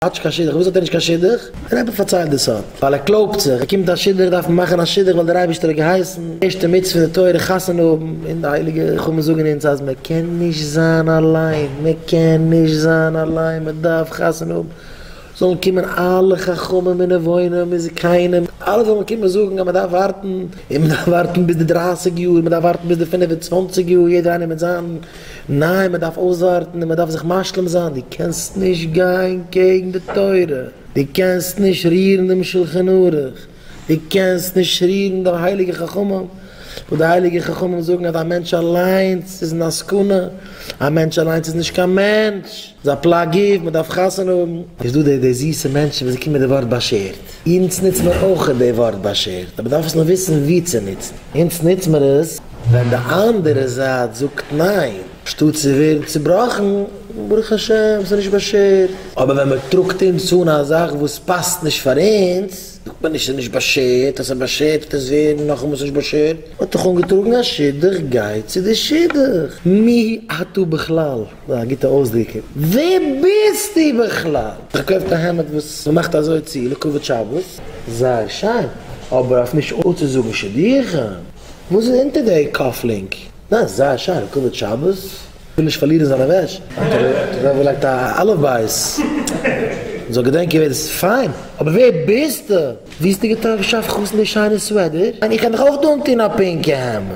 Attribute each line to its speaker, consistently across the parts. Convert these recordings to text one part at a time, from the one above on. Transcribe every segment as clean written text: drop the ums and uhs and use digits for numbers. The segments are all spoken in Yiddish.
Speaker 1: האט נישט קיין שידוך, וואס האט ער נישט קיין שידוך? דער רבי פארציילט די סוד, ווייל ער קלויבט זיך, ער קומט א שידוך דארף מען מאכן א שידוך ווייל דער אייבערשטער האט געהייסן, ערשטע מצוה אין די תורה חתונה האבן, און די הייליגע חכמים זאגן אונז אז מען קען נישט זיין אליין, מען קען נישט זיין אליין, מען דארף חתונה האבן, זאלן קומען אלע חכמים און נבונים און זקנים, אלע זאלן קומען זאגן אז מען דארף ווארטן, און מען דארף ווארטן ביז די דרייסיג יאר, מען דארף ווארטן ביז די פינף און צוואנציג יאר, יעדער איינער מיט זיין. ניין מען דארף אויסווארטן און מען דארף זיך משלים זיין, דו קענסט נישט גיין קעגן די תורה, דו קענסט נישט רירן דעם שלחן ערוך, דו קענסט נישט רירן די הייליגע חכמים, וואס די הייליגע חכמים זאגן אז א מענטש אליינס איז אין א סכנה, א מענטש אליינס איז נישט קיין מענטש, איז א פלג גוף, מען דארף חתונה האבן. איז דא די די זיסע מענטשן וואס זיי קומען מיט די ווארט באשערט, אונז נוצן מיר אויך די ווארט באשערט, אבער דארף עס נאר וויסן ווי צו נוצן. אונז נוץ מיר עס ווען די אנדערע זייט זאגט ניין, שטאט צו ווערן צובראכן, ברוך השם ס'איז נישט באשערט. אבער ווען מען טראגט אונז אן א זאך וואס פאסט נישט פאר אונז, זאגט מען נישט ס'איז נישט באשערט, אז ס'איז באשערט וועט עס ווערן נאכאמאל ס'איז נישט באשערט. מ'האט דיך אנגעטראגן א שידוך, גיי צו די שידוך. מי אתה בכלל? א גוטע אויסדרוק. ווער ביסטו בכלל? איך געקויפט א העמד וואס מ'מאכט אזוי צו לכבוד שבת. זייער שיין, אבער אויף נישט אפצוזאגן שידוכים. וואס איז אונטער די cufflink? ניין, זייער שיין, לכבוד שבת. וויל נישט פארלירן זיינע וועש, האט ער ארויפגעלייגט א אלף בית, מ'זאל געדענקען ווער דאס איז. פיין, אבער ווער ביסטו? ווי האסטו געטראפן שדכנות די שיינע sweater? איך קען דאך אויך אנטון א pink ע העמד.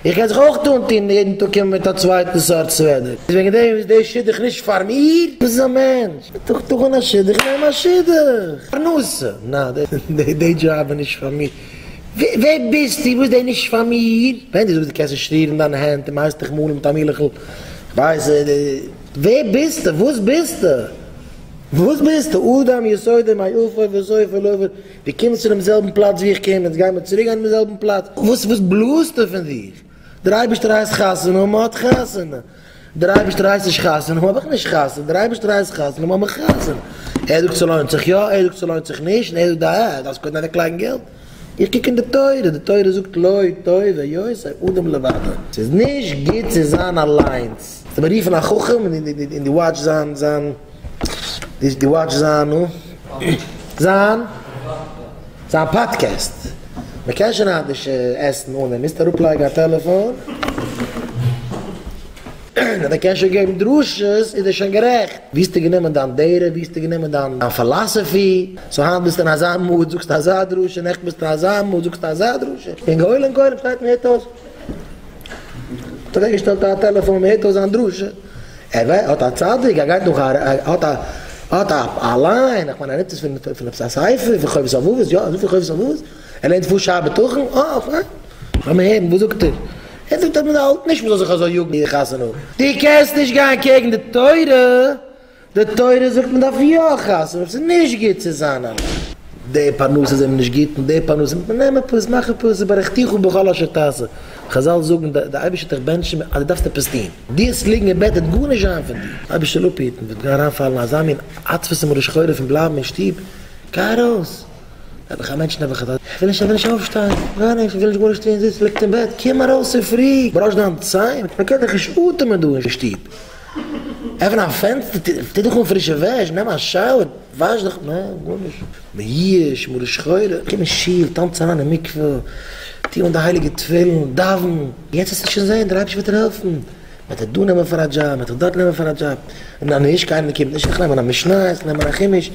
Speaker 1: איך קען זיך אויך אנטון יעדן טאג קומען מיט א צווייטן סארט sweater. איז וועגן דעם איז די שידוך נישט פאר מיר? וואס איז א מענטש? טראגט דאך אן א שידוך, נעם א שידוך! פרנסה? ניין, די דזשאב איז נישט פאר מיר. ווער ביסטו? וואס איז די נישט פאר מיר? ווען דו זאגסט דו קענסט נישט רירן דיינע הענט און מ'הייסט דיך מאלן מיט א מילעכל, כ'ווייס, ווער ביסטו? וואס ביסטו? וואס ביסטו? אדם יסודו מעפר וסופו לעפר. דו קומסט פונעם זעלבן פלאץ ווי איך קום, אונז גיימיר צוריק גיין אינעם זעלבן פלאץ. וואס וואס בלאזטו פון דיך? דער אייבערשטער הייסט חתונה האבן, מען האט חתונה. דער אייבערשטער הייסט נישט חתונה האבן, האב איך נישט חתונה. דער אייבערשטער הייסט חתונה האבן, האב איך חתונה. ער זאגט ס'לוינט זיך יא, ער זאגט ס'לוינט זיך נישט, און ער זאגט אה, דארפסט קודם אוועקלייגן געלט. איך קוק אין די תורה, די תורה זאגט לא טוב היות האדם לבדו. ס'איז נישט גוט צו זיין אליינס. זאל מען רופן א חכם און דו watch זיין זיין. דו watch זיין נו? זיין? זיין פאדקעסט. מען קען שוין היינט נישט עסן אן דעם, מוזט אראפלייגן א טעלעפאן. און ער קען שוין געבן דרשות איז ער שוין גערעכט. ווי האסטו גענומען דיין דרך? ווי האסטו גענומען דיין philosophy? so היינט ביסטו אין אזא mood זאגסטו אזא דרשה, נעכטן ביסטו אין אזא mood זאגסטו אזא דרשה. און גולם גולם שטייט מען הערט אויס. האט אוועקגעשטעלט א טעלעפאן מען הערט אויס זיין דרשה. ער האט א צדיק, ער גייט נאך א, האט א, האט א א line, איך מיין ער נעמט עס פון פון עפעס א ספר, פון חובת הלבבות, יא, אזוי פון חובת הלבבות, ער לערנט פאר שער בטחון, אה, פיין, לאמיר הערן, וואס זאגט ער? ער זאגט אז מען האלט נישט מען זאל זיך אזוי יאגן איר חתונה האבן. דו קענסט נישט גיין קעגן די תורה! די תורה זאגט מען דארף יא חתונה האבן, ס'איז נישט גוט צו זיין אליין. די פרנסה איז אים נישט גוט און די פרנסה, נעם עפעס, מאך עפעס, וברכתיך בכל אשר תעשה. חזל זאגן, די אייבערשטער וועט דיך בענטשן אז דו דארפסט עפעס טון. דו וועסט ליגן אין בעט וועט גארנישט זיין פון דיר. אייבערשטער זאל אפהיטן, וועט אריינפאלן אזא מין עצבות און מרה שחורה פון בלייבן אין שטוב, גיי ארויס. נעבעך א מענטש נעבעך איך וויל נישט איך וויל נישט אויפשטיין, גארנישט, איך וויל נישט גארנישט טון, זיץ ליגט אין בעט, קום ארויס צופרי, brush דיין ציין, מען קען דאך נישט אטעמען דא אין שטוב. עפן א פענסטער, טו דיך אן פרישע וועש, נעם א shower, וואש דיך, ניין, גארנישט, מיואש, מרה שחורה, קום אין שול, טאנץ אריין אין מקווה, טו אן די הייליגע תפילין, דאווען, יעצט וועסטו שוין זען, דער אייבערשטער וועט דיר העלפן, מען וועט דיר דא נעמען פאר א דזשאב, מען וועט דיך דארט נעמען פאר א דזשאב, און אז נישט, קיינער קומט נישט, איך נעם א משניות, איך נעם א חומש.